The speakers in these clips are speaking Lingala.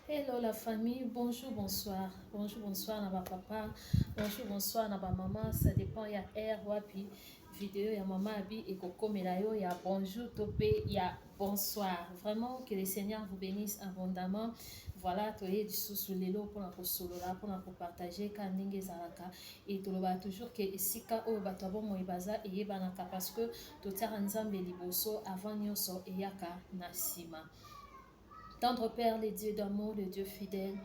Hello la famille, bonjour, bonsoir. Bonjour, bonsoir na ba papa. Bonjour, bonsoir na ba maman. Ça dépend ya heure wapi vidéo ya maman Abi ekokomela yo ya bonjour to pe ya bonsoir. Vraiment que le Seigneur vous bénisse abondamment. Voilà, toye lisusu lelo mpona kosolola, mpona kopartage ka ndenge ezalaka. Et tolobaka toujours que esika oyo bato ya bomoi baza eyebanaka parce que totiaka Nzambe liboso avant nyonso eyaka na nsima. Tendre Père, le Dieu d'amour, le Dieu fidèle,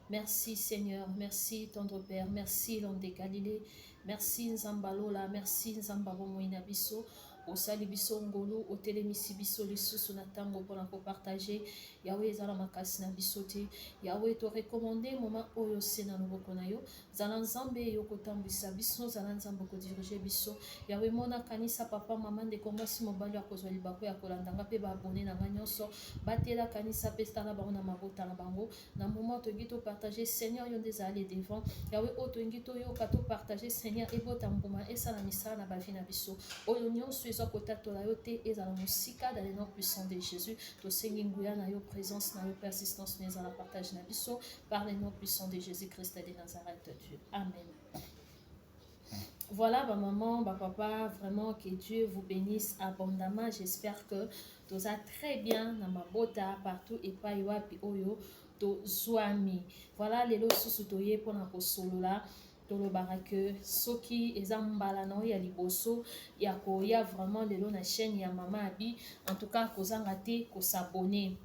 merci Seigneur, merci tendre Père, merci l'homme de Galilée, merci Nzambe lola, merci Nzambe bomoi na biso, osali biso ngolu, otelemisi biso lisusu na ntango mpona kopartage. Yawe, ezala makasi na biso te. Yawe, torecommande moment oyo se na loboko na yo. Zala Nzambe yo kotambwisa biso, zala Nzambe kodirige biso. Yawe, mona, kanisa papa, mama, ndeko mwasi, mobali akozwa libaku ya kolanda nga mpe baabonné na nga nyonso. Batela, kanisa mpe tala bango na mabota na bango. Na moment tolingi topartage, Seigneur, yo nde ezala le devant. Yawe, oyo tolingi toyoka, topartage, Seigneur, ebota mbuma, esala misala na bavie na biso. Oyo nyonso eza kotatola yo te, ezala mosika dans le nom puissant de Jésus. Tosengi nguya na yo, présence na yo, persistance na ezala partage na biso par le nom puissant de Jésus-Christ de Nazareth, Dieu. Amen. Voilà, ma maman, ma papa, vraiment que Dieu vous bénisse abondamment. J'espère que tout ça très bien na mabota partout epai wapi oyo tozwami. Voilà, lelo susu toye mpona kosolola. Tolobaka ke soki eza mbala na oyo ya liboso ya koya vraiment lelo na chaîne ya Mama Abi, en tout cas kozanga te kos'abonner.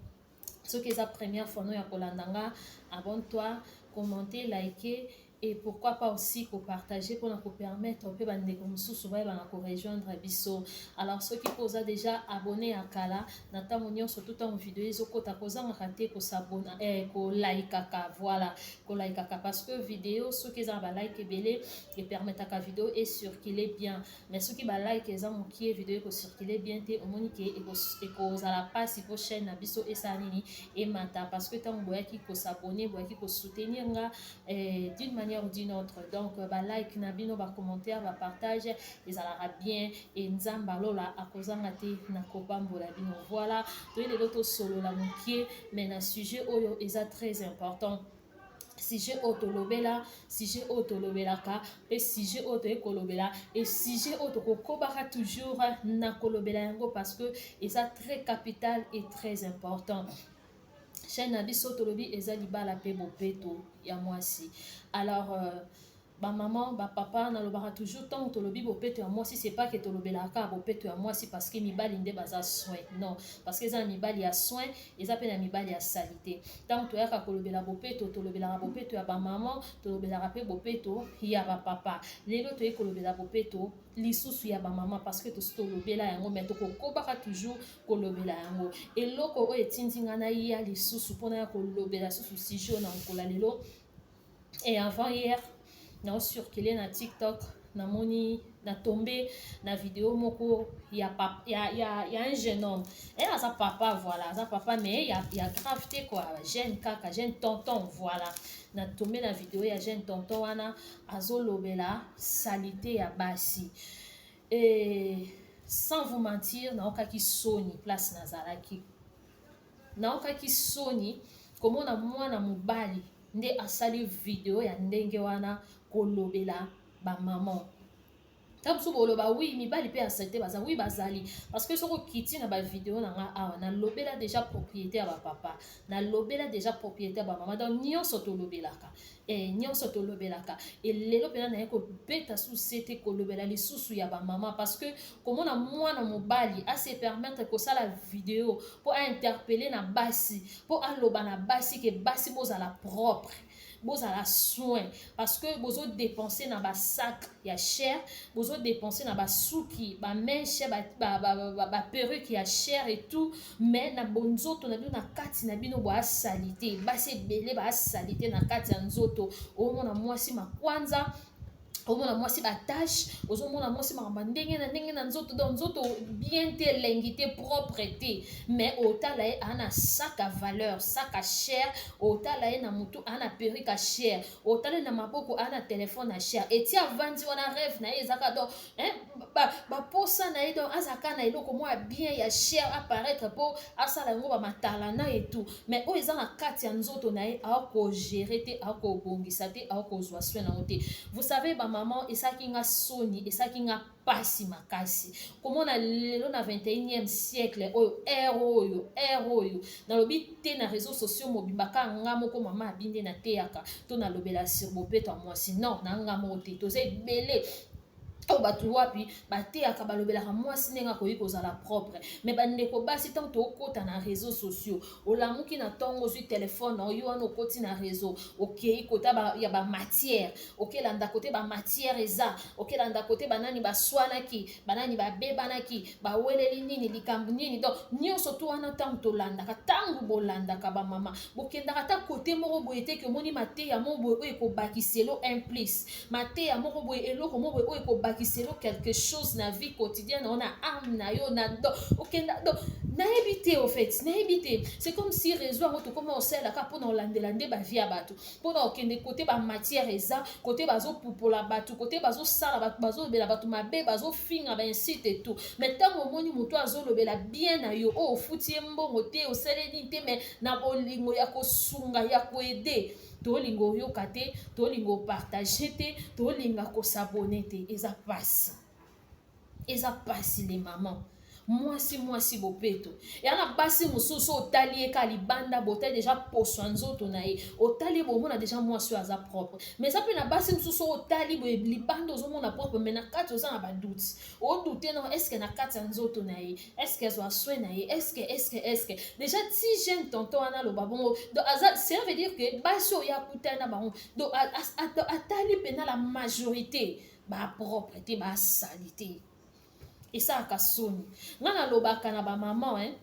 Soki eza première fois no ya kolanda nga, abonne-toi, commenter, liker et pourquoi pas aussi kopartager mpona kopermettre mpe bandeko mosusu bayeba na korejoindre biso. Alors soki mpo oza déjà abonné ya kala, na ntango nyonso to ntango video ezokota, kozangaka te kos'abonner, kolaikaka, voilà, kolaikaka, parce que video soki eza na balike ebele, epermetaka video ecircule bien. Mais soki balike eza mokie, video ekocircule bien te. Omoni ke ekozala mpasi mpo chaîne na biso esala nini? Emata. Parce que ntango boyaki kos'abonner, boyaki kosoutenir nga d'une manière ou d'une autre. Donc balike na bino, bacommentaire, bapartage ezalaka bien e Nzambe alola akozanga te na kopambola bino. Voilà, toye lelo tosolola mokie, mais na sujet oyo eza très important, sujet oyo tolobela, sujet oyo tolobelaka mpe sujet oyo toye kolobela e sujet oyo tokokobaka toujours na kolobela yango parce que eza très capital et très important. Chaîne na biso tolobi eza libala mpe bopeto ya mwasi. Alors bamama, bapapa, nalobaka toujours, ntango tolobi bopeto ya mwasi, c'est pas ke tolobelaka kaka bopeto ya mwasi parce que mibali nde baza soin. Non, parce que eza na mibali ya soin, eza mpe na mibali ya saleté. Ntango toyaka kolobela bopeto, tolobelaka bopeto ya bamama, tolobelaka mpe bopeto ya bapapa. Lelo toyei kolobela bopeto lisusu ya bamama parce que tosi tolobela yango, mais tokokobaka toujours kolobela yango. Eloko oyo etindi nga naya lisusu mpona ya kolobela susu sujet oyo na mokolo ya lelo, et avant hier naocircule na TikTok, namoni, na tombe na video moko ya, pap, ya, ya, ya un jeune homme. E aza papa, voilà, aza papa, mais ya grave te quoi, jeune kaka, jeune tonton. Voilà, na tombe na video ya jeune tonton wana azolobela saleté ya basi. Et sans vous mentir, naokaki soni place nazalaki, naokaki soni komona mwana mobali nde asali video ya ndenge wana kolobela bamama. Ta mosusu boloba: "Oui, mibali mpe ya saleté baza." Oui, bazali, parce que soki okiti na bavideo na nga awa, nalobela déjà propriété ya bapapa, nalobela déjà propriété ya bamama. Donc nyonso tolobelaka, nyonso tolobelaka. Elelo mpena naye kobeta susu te, kolobela lisusu ya bamama, parce que komona mwana mobali ase permettre kosala video mpo ainterpeller na basi, mpo aloba na basi ke basi bozala propre, bozala soin, parce que bozodépenser na basac ya cher, bozodépenser na basuki, bamèches, baperruque ya cher et tout, mais na bonzoto na bino, na kati na bino, boasali te. Basi ebele baasali te na kati ya nzoto. Omona mwasi makwanza. Omona mwasi batache, ozomona mwasi makambo ndenge na ndenge na nzoto, donc nzoto bien te, elengi te, propre te, mais otala ye aa na sac ya valeur, sac ya cher, otala ye na motu aa na perruque ya cher, otala ye na maboko aa na telefone ya cher. Eti avandi wana, rêve na ye ezaka donc baposa na ye, donc azalaka na eloko moko ya bien, ya cher, apparaître mpo asala yango bamatala na et tout. Mais oyo eza na kati ya nzoto na ye, akogérer te, akobongisa te, akozwa soin nango te. Vous savez, bamama, esalaki nga soni, esalaki nga pasi makasi komona lelo na 21e siècle oyo, ère oyo, ère oyo nalobi te, na réseaux sociaux mobimba, kaka nga moko mama abi nde nateyaka to nalobela sur bopeto ya mwasi. Non, na nga moko te, toza ebele oyo bato wapi bateyaka, balobelaka mwasi ndenge akoki kozala propre. Mais bandeko basi, ntango tokota na réseaux sociaux, olamuki na ntongo, ozwi telefone na oyo wana, okoti na réseau, okei kota ya bamatière, okelanda kote bamatière eza, okelanda kote banani baswanaki, banani babebanaki, baweleli nini, likambo nini. Donc nyonso to wana, ntango tolandaka, ntango bolandaka, bamama, bokendaka ata kote moko boye te ke omoni mateya moko boye oyo ekobakiselo un plus, mateya moko boye, eloko moko boye oyo ekobakiselo quelque chose na vie quotidienne na yo, na âme na yo, na donc okenda. Donc nayebi te, au fait nayebi te, c'est comme si réseau yango tokoma osalelaka mpona olandela nde bavie ya bato, mpona okende kote bamatière eza, kote bazopupola bato, kote bazosala bato, bazolobela bato mabe, bazofinga, baincite et tout. Mais ntango omoni moto azolobela bien na yo, oyo ofuti ye mbongo te, osali nini te, mais na bolingo ya kosunga, ya koaider, tolinga oyoka te, tolinga opartager te, tolinga kos'abonner te. Eza pasi, eza pasi. Le mama mwasi, mwasi bopeto ya na basi mosusu, otali ye ka libanda, botali deja poso ya nzoto na ye, otali ye, bomona deja mwasi oyo aza propre. Mais eza mpe na basi mosusu oyo otali boye libanda, ozomona propre, mais na kati oza na badoute, odouter non, est-ce na kati ya nzoto na ye, est-ce azwa soin na ye, est-ce est-ce est-ce déjà ti jeune tonton wana aloba bongo. Donc aza, cela veut dire que basi oyo akutani na bango, donc atali mpena la majorité bapropre te, basali te. Esalaka soni. Ngai nalobaka na bamama, hein?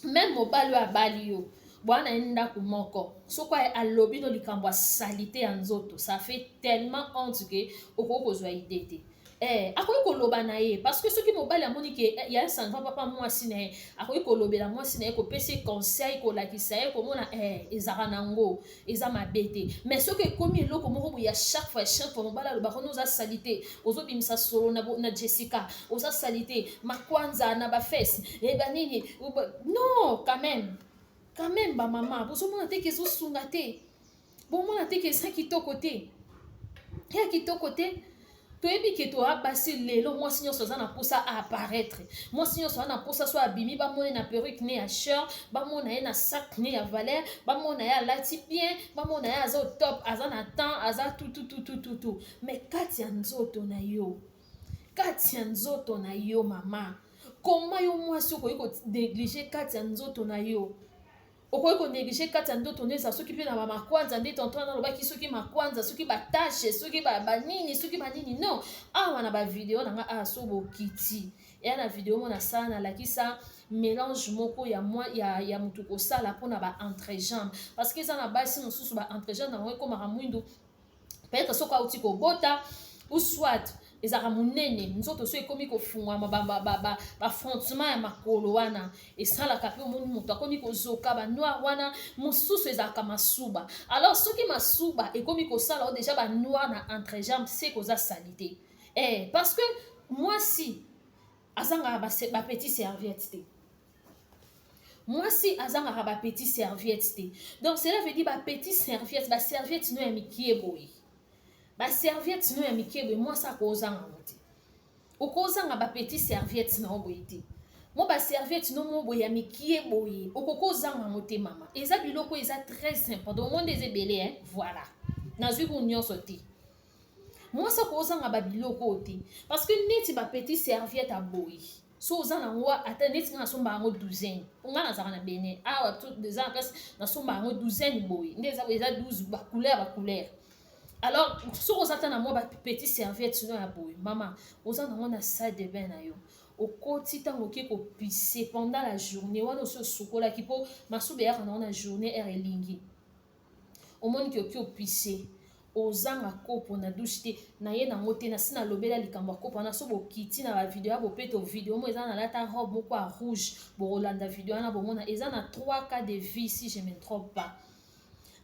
Même mobali oyo abali yo, bwana ye ndako moko, soki alobi no likambo asali te ya nzoto, ça fait tellement honte ke okoki kozwa idée te. Akoki koloba na ye, parce que soki mobali amoni ke ya un papa, mwasi na ye akoki kolobela mwasi na ye, kopesa ye conseil, kolakisa ye, komona ezalaka nango, eza mabe te. Mais soki ekomi eloko moko boye ya chaque fois, chaque fois mobali alobaka no, oza sali te, ozobimisa solo na Jessica, oza sali te, makwanza na bafese, banini, non, quand même, quand même, bamama, bozomona te ke ezosunga te, bomona te ke eza kitoko te, ya kitoko te. Toyebi ke toya basi lelo, mwasi nyonso aza na mposa apparaître, mwasi nyonso aza na mposa so abimi, bamona na perruque ne ya cher, bamona ye na sac ne ya valeur, bamona ye alati bien, bamona ye aza au top, aza na temps, aza tutututututu. Mais kati ya nzoto na yo, kati ya nzoto na yo, mama, koma yo mwasi, okoki konégliger kati ya nzoto na yo, okoki konégliger kati ya ndoto nde eza soki mpe na bamakwanza nde tonton wana alobaki, soki makwanza, soki batache, soki banini, soki banini. Non, awa na bavideo na nga awa, so bokiti eya na video mo nasala, nalakisa mélange moko ya, mwa, ya motu kosala mpona ba entrejambe, parce que eza na basi mosusu ba entrejambe na bango ekomaka mwindu, peut-être soki auti kobota ou soit ezalaka monene nzoto, so ekomi kofungwama, bafrontement ya makolo wana esalaka mpe omoni moto akomi kozoka banoir wana. Mosusu ezalaka masuba. Alors soki masuba ekomi kosala o déjà banoir na entrejambe, se koza sali te, parce que mwasi azangaka bapetit serviette te, mwasi azangaka bapetit serviette te. Donc cela veut dire bapetit serviette, baserviette no ya mikie boye, baserviette no ya mikie boye, mwasi akozanga yango te. Okozanga bapetit serviette na yo boye te, mo baserviette no mo boye ya mikie boye, okoki ozanga yango te. Mama, eza biloko eza très important. Omo nde eza ebele, hein? Voilà, nazwi ku nyonso te. Mwasi akozanga babiloko oyo te, parce que neti bapetit serviette aboyi, so oza nango, ata neti nga nasomba yango douzaine, nga nazalaka na Benin awa, eza na place nasomba yango douzaine boye, nde eza 12, bacouleur, bacouleur. Alors soki oza ata na mwa bapetit serviette no ya boye, mama, oza nango na salle de bain na yo, okoti ntango oke kopisser pendant la journée wana, osi osukolaki, mpo masuba eyaka nango na journée, heure elingi, omoni ke oki opisser, Ozanga kopo na douche te, naye nango te, nasi nalobela likambo ya kopo wana. So bokiti na bavideo ya bopeto, video mo eza nalata robe moko ya rouge, bokolanda video wana, bomona eza na 3 cas de vie, si je me trompe pas.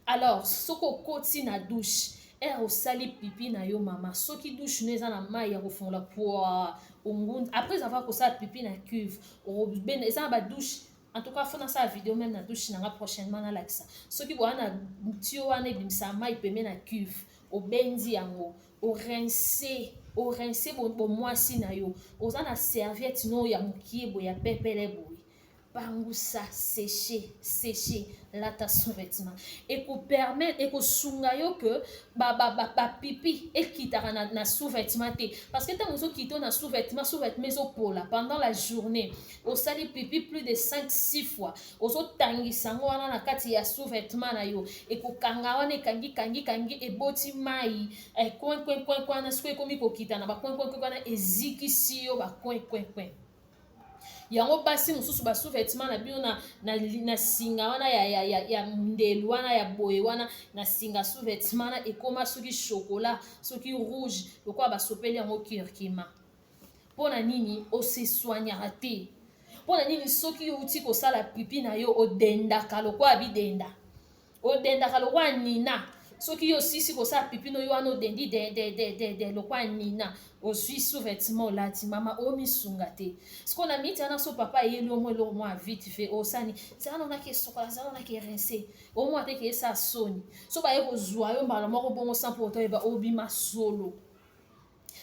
Alors soki okoti na douche, ere osali pipi na yo, mama, soki douche no eza na mai ya kofongola pwa ongunda, après avoir kosala pipi na cuve, eza na badouche. En tout cas, faut nasala video même na douche nanga prochainement, nalakisa. Soki boya na tuyau wana ebimisa mai pembe na cuve, obendi yango, orincer, orincer bomwasi na yo. Oza na serviette no ya mokie boye, ya pepele boye, pangusa, séché, séché, lata sous-vêtement. Ekopermettre, ekosunga yo ke bapipi ekitaka na sous-vêtement te, parce que ntango ozokita na sous-vêtement, sous-vêtement ezopola. Pendant la journée osali pipi plus de 5 6 fois, ozotangisa yango wana na kati ya sous-vêtement na yo, ekokanga wana, ekangi, kangi, kangi, eboti mai coin coin coin wana. Sikoyo ekomi kokita na bacoin coin coin wana, ezikisi yo bacoin coin coin yango. Basi mosusu, basous-vêtement na bino na singa wana ya ndelu wana ya boye wana, na singa sous-vêtement wana ekóma soki chocolat, soki rouge, lokola basopeli yango curcuma. Mpo na nini osesoignaka te? Mpo na nini soki outi kosala pipi na yo, odendaka lokola bidenda, odendaka lokola nina? Soki yo osisi kosala pipi no yo wana, odendi dedededede lokola nina, ozwi sous-vêtement olati, mama, omisunga te. Sikoyo na miti wana, so papa eyeli omo eloko mwa vite fait, osani zala nonaki esokola, zala nonaki rincer, omwa te ke esa soni. So baye kozwa yo mbala moko bongo sans pour oyeba, obima solo.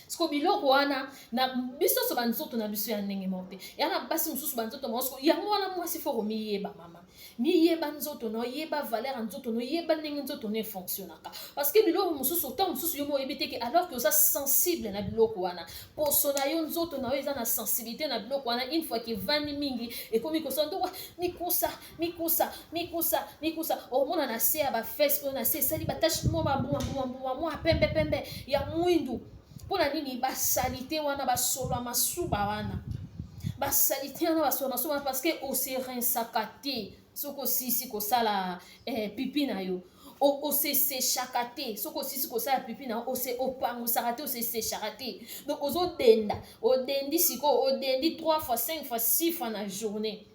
Siko biloko wana na biso nyonso, banzoto na biso ya ndenge moko te. Ya na basi mosusu, banzoto bango siko yango wana. Mwasi, faut komiyeba, mama, miyeba nzoto na oyeba valeur ya nzoto na oyeba ndenge nzoto na efonctionnaka, parce que biloko mosusu, ntango mosusu yo mo oyebi te ke alors que oza sensible na biloko wana. Poso na yo, nzoto na yo eza na sensibilité na biloko wana. Une fois ke evandi mingi, ekomi kosala ndoko mikusa, mikusa, mikusa, mikusa. Omona na se ya bafesses oyo, na se esali bataches mwa bambuma mbuma mwa pembe pembe ya mwindu. Mpo na nini? Basaleté wana, basolo ya masuba wana, basaleté wana, basolo masuba wana, parce que oserinsaka te soki osisi kosala pipi na yo. Osesechaka te soki osisi kosala pipi na yo, opangusaka te, osesechaka te. Donc ozodenda, odendi sikoyo, odendi 3 fois, 5 fois, 6 fois na journée.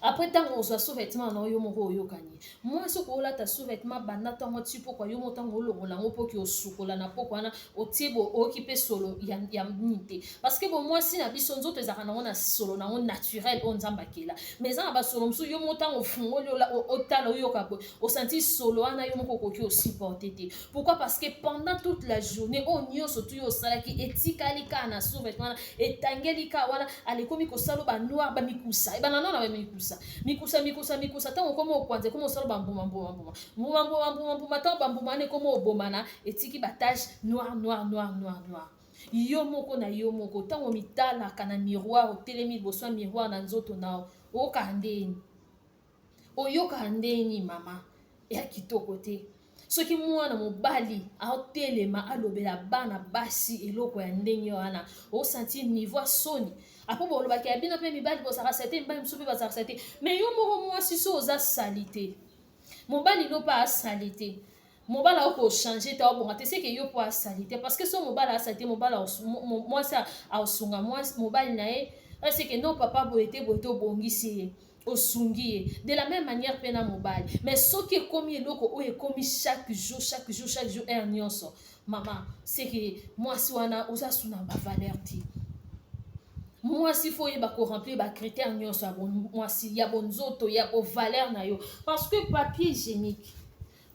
Après, ntango ozwa sous-vêtement na yo moko, oyokani mwasi, okolata sous-vêtement banda ntango ti pokwa. Yo moko, ntango olongola yango mpoki osukola na pokwa wana, otie bo oyoki mpe solo ya nini te, parce que bomwasi na biso, nzoto ezalaka nango na solo nango naturel oyo Nzambe akela. Mais eza na basolo mosusu, yo moko ntango ofungoli, otala, oyoka boye, osanti solo wana, yo moko okoki osupporter te. Pourquoi? Parce que pendant toute la journée oyo nyonso tu yo osalaki, etikali kaka na sous-vêtement wana, etangeli kaka wana. Alekomi kosala banoir, bamikusa, ebanda nano na bamikusa, mikusa, mikusa, mikusa. Ntango okoma okwanza, ekoma osala bambuma, mbuma, mbuma, mbuma, mbuma, mbuma, mbuma. Ntango bambuma wana ekoma obomana, etiki bataches noir, noir, noir, noir, noir. Yo moko na yo moko, ntango mitalaka na miroir, otelemi liboso ya miroir na nzoto na yo, oyoka ndeni? Oyoka ndeni, mama? Ya kitoko te. Soki mwana mobali aotelema, alobela bana basi eloko ya ndenge wana, osentir niveau ya soni. Apo bolobaki ya bino mpe mibali bozalaka sale, mibali mosusu mpe bazalaka sale te. Mais yo moko mwasi, so oza sale te, mobali no mpe asali te, mobali akochanger te, aobonga te, seke yo mpo asali te. Parce que so mobali asali te, mobali, mwasi aosunga mobali na ye, seke non, papa, boye te, boye te, obongisi ye, osungi ye. De la même manière mpe na mobali. Mais soki ekomi eloko oyo ekomi chaque jour, chaque jour, chaque jour, heure nyonso, mama, seke mwasi wana oza su na bavaleur te. Mwasi, faut oyeba koremplir bacritère nyonso ya mwasi, ya bonzoto, ya bovaleur na yo. Parce que papier hygiénique,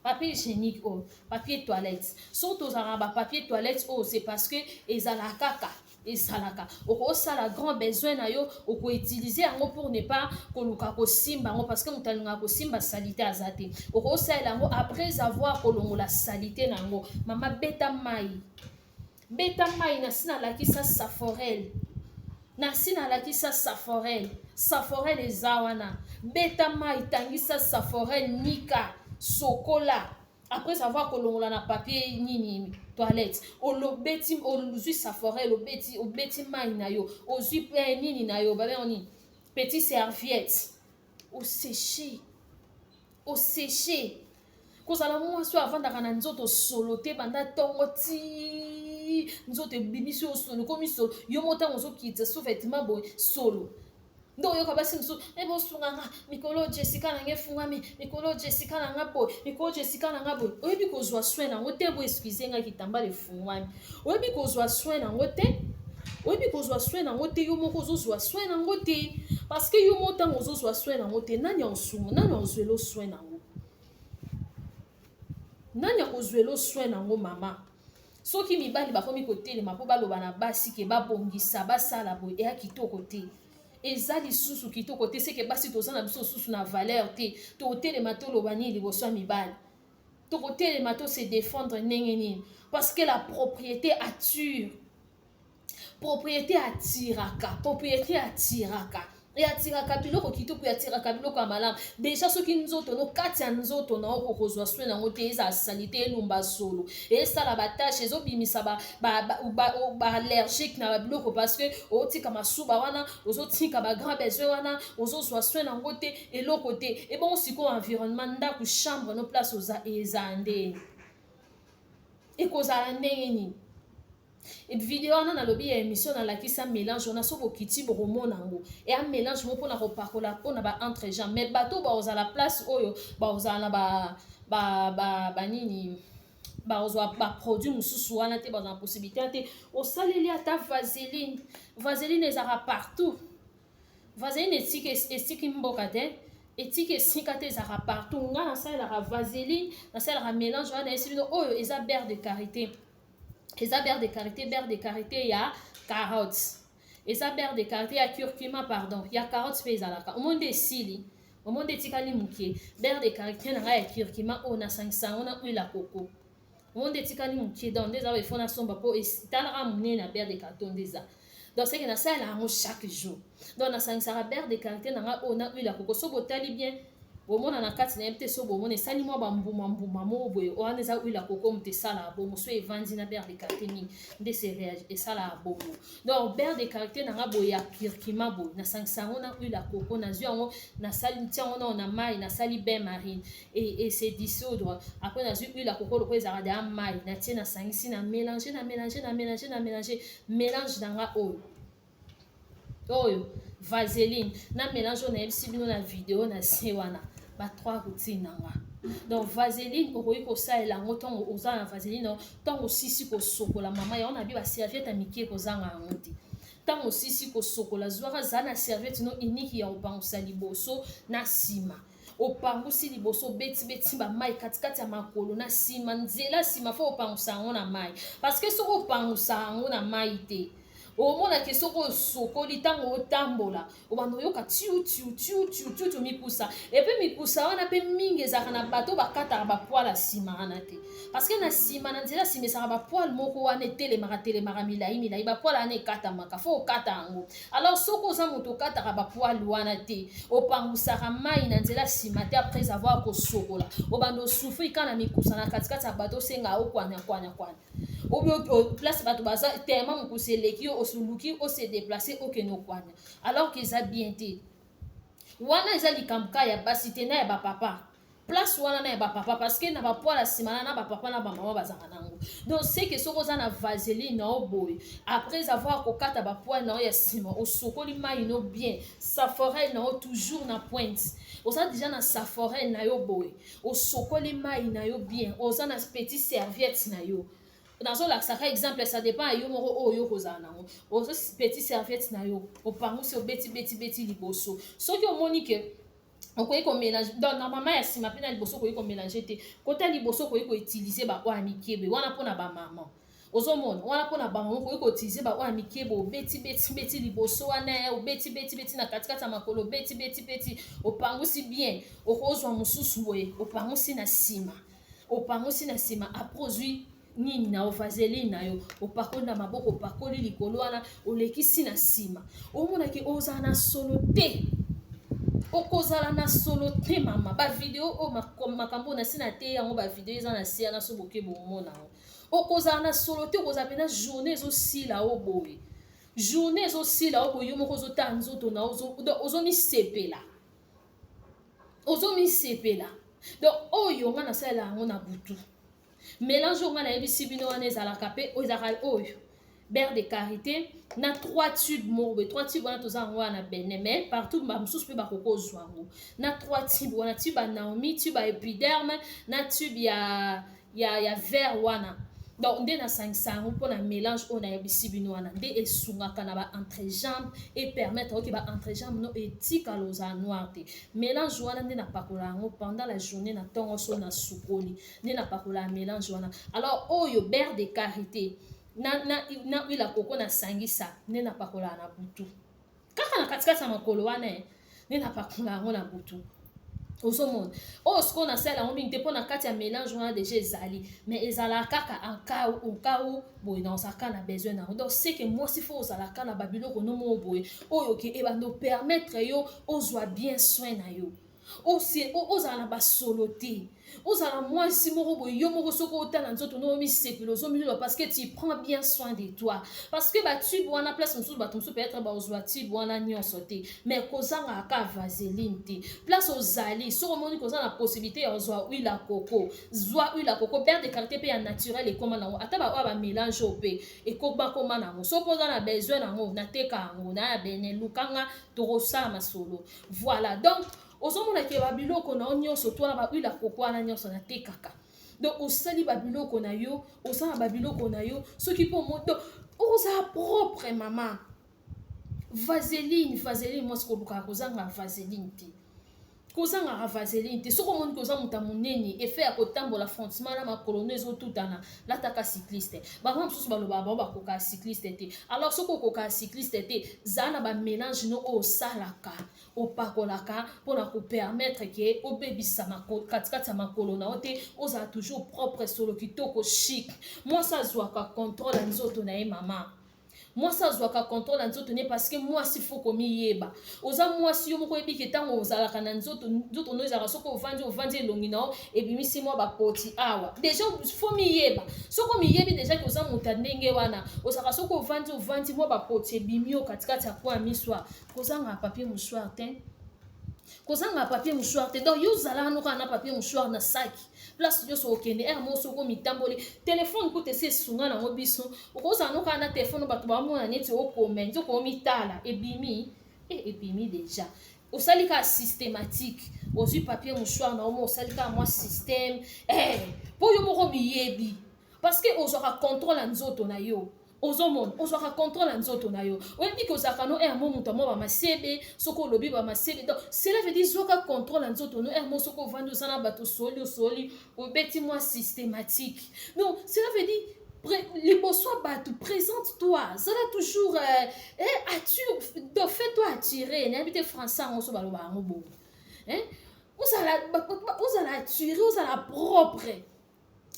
papier hygiénique oyo, papier toilette, soki tozalaka na bapapier toilette oyo, c'est parce que ezalaka kaka, ezalaka okosala grand besoin na yo, okoutiliser yango pour ne pas koluka kosimba yango, parce que moto alingaka kosimba saleté aza te. Okosalela yango après avoir kolongola saleté na yango. Mama, beta mai, beta mai. Nasi nalakisa saforel, nasi nalakisa saforel. Saforel eza wana. Beta mai, tangisa saforel, nika, sokola. Après avoir kolongola na papier nini, toilette, olobeti, ozwi saforel, obeti, obeti mai na yo, ozwi mpe nini na yo, babengo nini, petit serviette, osécher, osécher. Kozala mwasi oyo avandaka na nzoto solo te banda ntongo ti nzoto ebimisi yo solo, ekomi solo yo moko ntango ozokitisa sous-vêtement boye solo. Nde oyoka basi mosusu e bosunga nga mikolo Jessica na nga efungwami, mikolo Jessica na nga boye, mikolo Jessica na nga boye. Oyebi kozwa soin nango te, bo excuse nga, kitambala efungwami. Oyebi kozwa soin nango te, oyebi kozwa soin nango te, yo moko ozozwa soin nango te, parce que yo moko ntango ozozwa soin nango te, nani aosunga? Nani aozwela soin nango? Nani akozwela soin nango, mama? Soki mibali bakomi kotelema mpo baloba na basi ke babongisa, basala boye, eya kitoko te, eza lisusu kitoko te. Seke basi toza na biso lisusu na valeur te. Tokotelema toloba nini liboso ya mibali? Tokotelema to se défendre ndenge nini? Parce que la propriété attire, propriété attiraka, propriété attiraka, eattiraka biloko kitoko, eattiraka biloko ya malamu. Déjà soki nzoto no, kati ya nzoto na yo, kokozwa soin yango te, eza saleté, elumba solo, esala bataches, ezobimisa baallergique na babiloko, parce que otika masuba wana, ozotika bagrand besoin wana, ozozwa soin yango te, eloko te. Ebongo sikoyo environnement, ndako, chambre no, place oza, eza ndeni, ekozala ndenge nini? Video wana nalobi ya émission, nalakisa mélange wana. Soki okiti, bokomona yango, eya mélange moko mpona kopakola mpona ba entrejambe. Mais bato bakozala place oyo bakozala na banini, bazwa baproduit mosusu wana te, bazwa na possibilité te. Osaleli ata vaseline. Vaseline ezalaka partout. Vaseline etiki, etiki mboka te, etiki esika te, ezalaka partout. Nga nasalelaka vaseline, nasalelaka mélange wana nayesi bino. Oyo eza beurre de karité, eza beurre de karité, beurre de karité ya carotte, eza beurre de karité ya curcuma, pardon, ya carotte mpe ezalaka. Omoni nde esili, omoni nde etikali moke. Beurre de karité na ngai ya curcuma oyo, nasangisa yango na huile ya coco. Omoni nde etikali moke. Donc nde eza, ifo nasomba mpo etalaka monene na beurre de karité nde eza. Donc seke nasalela yango chaque jour. Donc nasangisaka beurre de karité na ngai oyo na huile ya coco. So botali bien, bomona na kati na ye te. So bomona esali mwa bambuma mbuma moko boye, wana eza huile ya coco moto esalaka bongo. So evandi na beurre de karité mingi, nde esalaka bongo. Donc beurre de karité na nga boye ya curcuma boye, nasangisa yango na huile ya coco. Nazwi yango, nasali, tia yango nao na mai, nasali bain marine et se dissoudre. Après nazwi huile ya coco, lokola ezalaka deya mai, natie, nasangisi, na mélange, na mélange, na mélange, na mélange. Mélange na nga oyo vaseline na mélange oyo nayebisi bino na video na se wana, ba trois routine na nga. Donc vaseline, okoki kosalela yango ntango oza na vaseline, ntango osisi kosokola, mama. Yango na bi baserviette ya mike kozanga yango te. Ntango osisi kosokola, zwaka, za na serviette no unique ya kopangusa liboso na nsima. Opangusi liboso, obetibeti bamai katikati ya makolo na nsima, nzela nsima, fo opangusa yango na mai, parce que soki opangusa yango na mai te, omonake soki osokoli, ntango otambola, obanda oyoka tiu tiu tiu tiu tiu tiu, mikusa. Et puis mikusa wana mpe mingi ezalaka na bato bakataka bapoils ya nsima wana te, parce que na nsima, na nzela nsima, ezalaka bapoils moko wana etelemaka telemaka, milai milai. Bapoils wana ekatamaka, fo okata yango. Alors soki oza moto okataka bapoils wana te, opangusaka mai na nzela nsima te après avoir kosokola, obanda osouffrir kaka na mikusa na katikati ya bato, osenga okwana kwana kwana, obi place bato baza tellement mokusa eleki yo, osuluki, ose déplace, okende okwana, alors que eza bien te. Wana eza likambo ka ya basi te, na ya bapapa. Place wana na ya bapapa, parce que na bapoils ya nsima na bapapa na bamama bazalaka nango. Donc c'est que soki oza na vaseline na yo boye, après avoir kokata bapoils na yo ya nsima, osokoli mai no bien, saforel na yo toujours na pointe, oza déjà na saforel na yo boye, osokoli mai na yo bien, oza na petit serviette na yo. Nazolakisaka exemple, ça dépend ya yo moko oyo kozala nango. Ozo petit serviette na yo, opangusi, obeti beti beti liboso. Soki omoni ke okoki komélange, donc normalement ya nsima mpe na liboso okoki komélange te. Kota liboso, okoki koutiliser baoyo ya mikebe wana mpona bamama. Ozomona wana mpona bamama, okoki koutiliser baoyo ya mikebe, obeti beti beti liboso wana, obeti beti beti na katikati ya makolo, obeti beti beti, opangusi bien. Okozwa mosusu boye, opangusi na nsima, opangusi na nsima. Après ozwi nini na vaseline na yo, opakoli na maboko, opakoli likolo wana, olekisi na nsima. Omonaki ozala na solo te, okozala na solo te, mama. Bavideo oyo, makambo oyo nasi na te yango, bavideo eza na se wana. So boke bomona yango, okozala na solo te. Okozala mpena journée ezosila o boye, journée ezosila o boye, yo moko ozotala nzoto na ozomisepela, ozomisepela. Donc oyo nga nasalela yango na butu. Mélange oyo nga nayebisi bino wana ezalaka mpe oyo ezalaka oyo beurre de karité na 3 tubes moko boye. 3 tubes wana toza yango wana na Benin, mais partout bamosusu mpe bakoki kozwa yango na 3 tubes wana: tube ya Naomi, tube ya Epiderme na tube ya vert wana. Donc nde nasangisa yango mpona mélange oyo nayebisi bino wana, nde esungaka na ba entrejambe, epermettre oke ba entrejambe no etikala ozala noir te. Mélange wana nde napakola yango pendant la journée na ntongo. So nasukoli, nde napakola ya mélange wana. Alors oyo beurre de karité na huile ya coco nasangisa, nde napakola na butu kaka na katikati ya makolo wana. Nde napakola yango na butu. Ozomona oyo sikoyo nasala yango mingi te mpo na kati ya mélange wana déjà ezali, mais ezalaka kaka en cas où boye nazalaka na besoin nango. Donc c'est que mwasi faut ozalaka na babiloko no moko boye oyo ke ebanda opermettre yo ozwa bien soin na yo, ozala na basolo te, ozala mwasi moko boye yo moko soki otala nzoto no omisepela, ozomilula parce que tu prends bien soin de toi. Parce que batube wana, place mosusu bato mosusu peut-être bazwa tube wana nyonso te, mais kozangaka ka vaseline te. Place ozali, soki omoni koza na possibilité ya ozwa huile ya coco, zwa huile ya coco. Beurre de karité mpe ya naturel ekóma nango, ata baoyo bamélange oyo mpe ekóma nango. Soki oza na besoin nango, nateka yango na ya bene, lukanga, tokosala masolo. Voilà, donc ozomona ke babiloko na yo nyonso to wana, bahuile ya coco wana nyonso natekaka. Donc osali babiloko na yo, osala babiloko na yo soki mpo donc ozala propre. Mama, vaseline, vaseline, mwasi kolukaka kozanga vaseline te, kozangaka vaseline te. Soki omoni koza moto ya monene, effet ya kotambola frontement na makolo no ezotutana, lataka cycliste. Bango mosusu balobaka bango bakokaka cycliste te. Alors soki okokaka cycliste te, zala na bamélange no oyo osalaka, opakolaka mpona kopermettre ke obebisa katikati ya makolo na yo te, ozala toujours propre, solo kitoko, chic. Mwasi azwaka contrôle ya nzoto na ye. Mama, mwasi azwaka contrôle ya nzoto ne, parce que mwasi faut komiyeba. Oza mwasi, yo moko oyebiki ntango ozalaka na nzoto, nzoto no ezalaka soki ovandi, ovandi, elongi na yo ebimisi mwa bapoti awa. Déjà faut miyeba. Soki omiyebi déjà ke oza moto ya ndenge wana, ozalaka soki ovandi, ovandi, mwa bapoti ebimi yo katikati ya coin ya miso, kozanga papier mouchoir te, kozanga papier mouchoir te. Donc yo ozalaka no kaka na papier mouchoir na saki place nyonso okende. Heure moko soki omitamboli, telefone kuta esi esunga nango biso, okozala no kaka na telefone, bato bamona neti okome nzoko, omitala ebimi ebimi déjà. Osali kaka systématique, ozwi papier mouchoir na omo, osali kaka mwa système mpo yo moko miyebi, parce que ozwaka contrôle ya nzoto na yo. Ozomona, ozwaka contrôle ya nzoto na yo, oyebi ke ozalaka no heure mo moto amo bamasebe, soki olobi bamasebe. Donc cela veut dire zwaka contrôle ya nzoto no. Heure mo soki ovandi, oza na bato, osoli, osoli, obeti mwa systématique. Donc cela veut dire liboso ya bato, présente toi, zala toujours attire, donc fais toi attirer. Nayebi te français yango so baloba yango bongo, ozala attiré, ozala propre.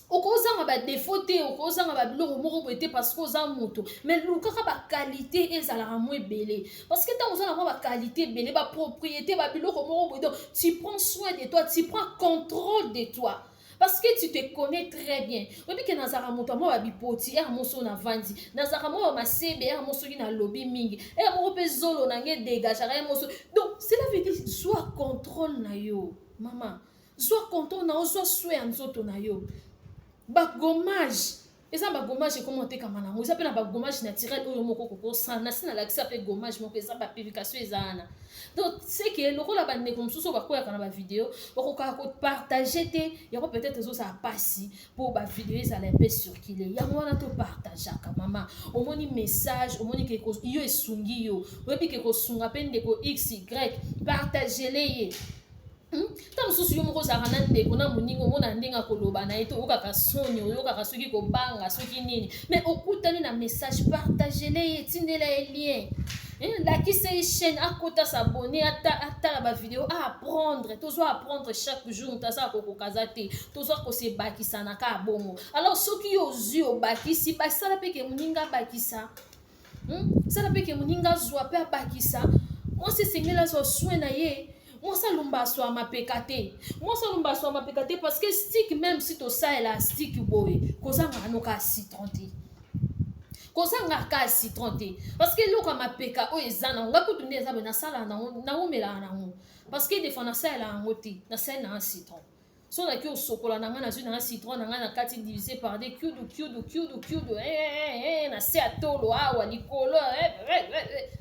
Okozanga badéfaut te, okozanga babiloko moko boye te, parce que oza moto. Mais lukaka baqualité ezalaka mo ebele, parce que ntango oza na mwa baqualité ebele, bapropriété, babiloko moko boye, donc tu prends soin de toi, tu prends contrôle de toi, parce que tu te connais très bien. Oyebi ke nazalaka moto ya mwa babipoti, heure moso navandi, nazalaka mwa bamasebe, heure mo soki nalobi mingi, heure moko mpe zolo na ngai edégageaka ye moso. Donc cela veut dire zwa contrôle na yo. Mama, zwa contrôle na yo, zwa soin ya nzoto na yo. Bagommage eza, bagommage ekoma otekama nango, eza mpe na bagommage naturel oyo moko kokosala. Nasi nalakisa mpe gommage moko, eza bapublication eza wana. Donc c'est que lokola bandeko mosusu oyo bakweyaka na bavideo bakokaka kopartage te yango, peut-être ezozala mpasi mpo bavideo ezala mpe circule. Yango wana topartageaka. Mama, omoni message, omoni ke yo esungi yo, oyebi ke kosunga mpe ndeko xy, partagele ye. Ta mosusu yo moko ozalaka na ndeko na moninga, omona ndenge akoloba na ye te, oyokaka soni, oyokaka soki kobanga, soki nini, mais okutani na message, partagele ye, tindela ye lien, lakisa ye chaîne, akota s'abonner, atala bavideo, aapprendre. Tozwa apprendre chaque jour, moto aza kokoka aza te, tozwa kosebakisa na kaka bongo. Alors soki yo ozwi, obakisi, basala mpe ke moninga abakisa, Sala mpe ke moninga azwa mpe abakisa. Mwasi esengeli azwa soin na ye. Mwasi alumba aswa mapeka te, mwasi alumba aswa mapeka te, parce que stick, même si tosalela stick boye, kozangaka noka citron te, kozangaka ka citron te, parce que eloko ya mapeka oyo eza nango, nga kutu nde eza boye, nasalaka nango, nawumelaka nango, parce que des fois nasalela yango te, nasalela nanga citron. So naki osokola na ngai, nazwi na ngai citron na ngai na kati, divise par deux, kiudu kiudu kiudu kiudu, eh, eh, eh, na se ya tolo awa likolo, eh, eh, eh, eh.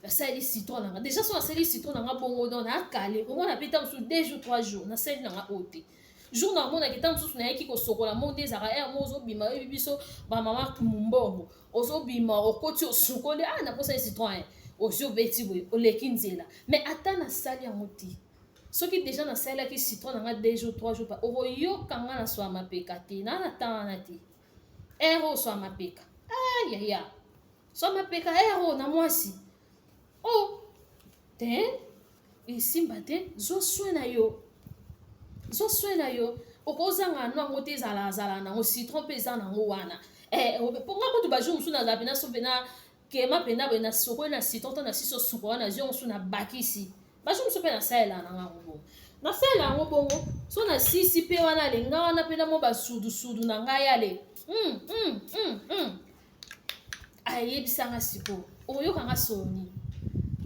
Nasaleli citron na ngai déjà. So nasali citron na ngai bongo, donc nakale omona mpe ntango mosusu 2 jours, 3 jours, nasali na ngai oyo te. Jour namonaki ntango mosusu nayaki kosokola mo nde ezalaka ere mo ozobima, oyebi biso bamama mombongo, ozobima, okoti, osukoli, ah, naposali citron, ozwi, obeti boye, oleki nzela. Mais ata nasali yango te, soki déjà nasalelaki citron na nga 2 jours, 3 jours, okoyoka nga na swa mapeka te. Naa na temps wana te, ere oyo swa mapeka, ayaya, swa mapeka ere oyo na mwasi o oh, te, esimba te. Zwa soin na yo, zwa soin na yo. Okozanga no yango te, ezala azala nango citron mpe eza nango wana. Eh, mponga kutu bajour mosusu nazala mpena so mpena kema mpena boye, nasokoli na citron to na sisi osukola, nazwi yango mosusu, nabakisi. Bajour mosusu mpe nasalela na ngango bongo, nasalela yango bongo. So nasisi mpe wana alenga wana mpe na mo basudusudu na ngai ale Ayebisanga sikoyo, okoyokanga solo nini?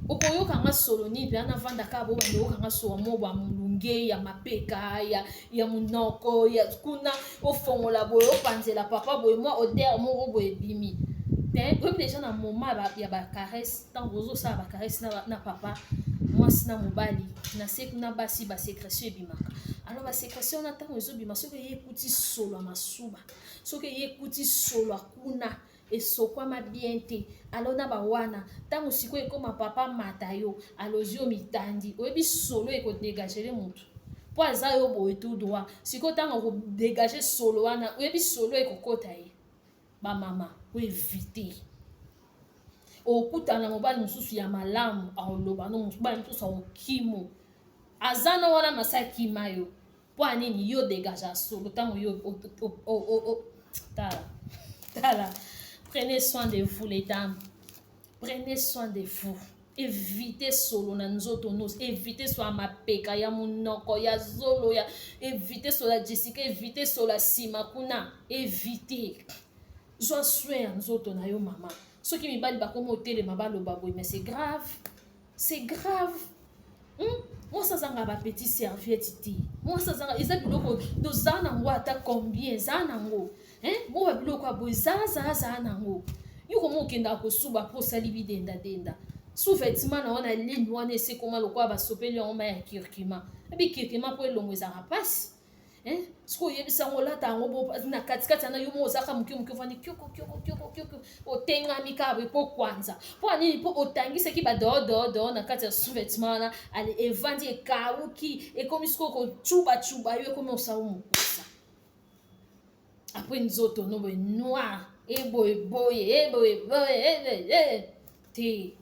Okoyokanga solo nini mpenza? Navandaka bo bando, oyokanga solo mo bamolunge ya mapeka, ya monoko, ya kuna, ofongola boye, opanzela papa boye, mwa odeur moko boye ebimi te. Oyebi déjà na moment ya bacaresse, ntango ozosala bacaresse na papa, mwasi na mobali, na se kuna basi basécrétion ebimaka. Alors basécrétion wana, ntango ezobima, soki eye ekuti solo ya masuba, soki eye ekuti solo ya kuna esokwama bien te, alors na bawana, ntango sikoyo ekóma papa mata yo, alozi yo mitandi, oyebi solo ekodégagele motu mpo aza yo boye tout droit. Sikoyo ntango akodégage solo wana, oyebi solo ekokɔta ye. Bamama, oevite okutana na mobali mosusu ya malamu, akoloba no mobali mosusu akokimo aza na wana masa akima yo. Mpo ya nini? Yo dégage solo ntango yo tala tala. Prenez soin de vous, les dames, prenez soin de vous. Évitez solo na nzoto no, évitez solo ya mapeka, ya monoko, ya zolo, ya évitez solo ya Jessica, évitez solo ya nsima kuna, évitez. Zwa soin ya nzoto na yo, mama. Soki mibali bakomi otelema, baloba boye, mais c'est grave, c'est grave, Mwasi azanga bapetit serviette te. Mwasi azanga eza biloko toza nango, ata combien eza nango mo babiloko ya boye, za za za nango. Yo komo okendaka kosuba mpo osali bidendadenda, sous-vêtement na wana ligne wana esekoma lokola basopeli yango mai ya curcuma. Ebi curcuma mpo elongo ezalaka mpasi. Soki oyebisa yango, olata yango bo na katikati wana, yo mo ozaka moke moke, ovandi kioko kioko kioko kioko, otengami kaka boye mpo kwanza. Mpo anini? Mpo otangisaki badododo na kati ya sous-vêtement wana. Ale evandi, ekawuki, ekomi sikoyo kocubacuba yo, ekomi osala mokusa. Après nzoto no boye noir, eboye boye, eboye boye te.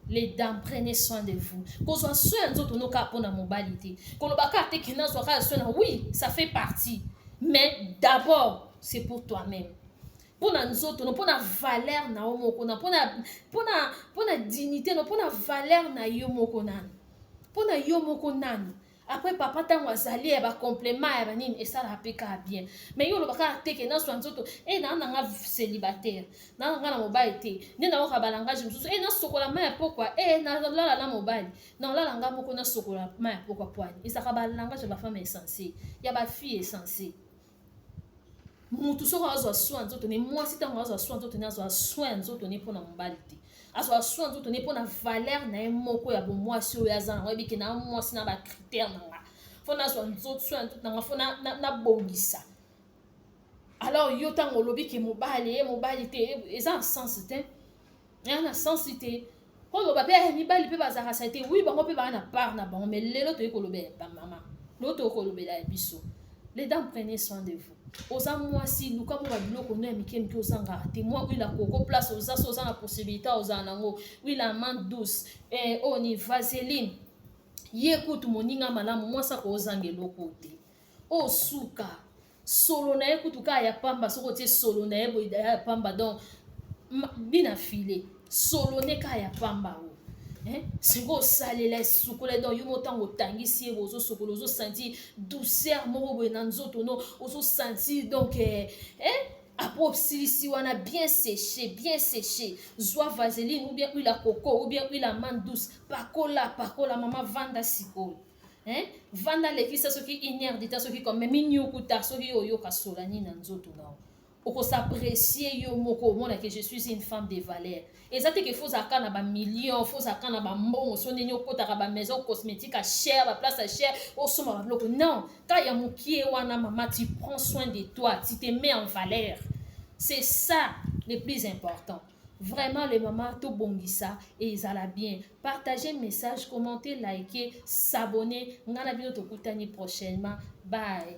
Les dames, prenez soin de vous. Kozwa soin ya nzoto no kaka mpona mobali te. Koloba kaka te kende azwa kaka soin na, oui, ça fait partie, mais d'abord c'est pour toi-même, mpona nzoto no, mpona valeur na yo moko na mpona dignité no, mpona valeur na yo moko nani, mpona yo moko nani. Après papa, ntango azali ya bacomplément ya banini, esalaka mpe kaka bien. Mais yo oloba kaka te ke nazwa nzoto e naa nanga célibataire, naa nanga na mobali te, nde nayoka balangage mosusu e nasokola mai ya pokwa, e nalala na mobali, nalala nga moko, nasokola mai ya pokwa pwani. Ezalaka balangage ya bafemme insensé, ya bafille insensé. Mutu soki azwa soin nzoto ne, mwasi ntango azwa soin nzoto ne, azwa soin nzoto ne mpona mobali te, azwa soin nzoto ne mpona valeur na ye moko ya bomwasi oyo aza nango. Yebi ke na mwasi na bacritère na nga, fo nazwa nzoto, soin nzoto na nga, fo nabongisa. Alors yo ntango olobi ke mobali ye, mobali te, eza na sens te, eza na sens te. Koloba mpe mibali mpe bazalaka sa te, oui, bango mpe baa na part na bango, mais lelo toyei kolobela bamama, lelo toyei kolobela ya biso. Les dames, prenez soin de vous. Oza mwasi, luka mo babiloko no ya mike mike ozangaka te. Mwa huile ya coco, place oza, so oza na possibilité, ozala nango huile ya amande douce, oyo ni vaseline. Ye kutu moninga malamu, mwasi akozanga eloko te. Oyo suka solo na ye kutu kaka ya pamba, soki otie solo na ye boye ya pamba, donc bina file solo ne kaka ya pamba oyo. Sikoyo osalela, esukola, donc yo mo ntango otangisi ye, ozosokola, ozosentir douceur moko boye na nzoto no, ozosentir donc eh? Après osilisi wana, bien séché, bien séché, zwa vaseline ou bien huile ya coco ou bien huile amande douce, pakola, pakola, mama, vanda sikoyo. Hein? Vanda lekisa soki une heure de temps, soki quand même minyukuta, soki oyoka sola nini na nzoto na yo, okos'apprécier yo moko, omona que je suis une femme de valeur. Eza te ke faut ozalaka na bamillion, faut ozalaka na bambongo, so ndenge okotaka bamaison cosmétique ya cher, baplace ya cher, osomba babiloko. Non, ka ya mokie wana, mama, tu prends soin de toi, tu te mets en valeur, c'est ça le plus important. Vraiment, les mamans, tobongisa et ezala bien. Partagez message, commentez, likez, s'abonner. Nga na bino, tokutani prochainement. Bye.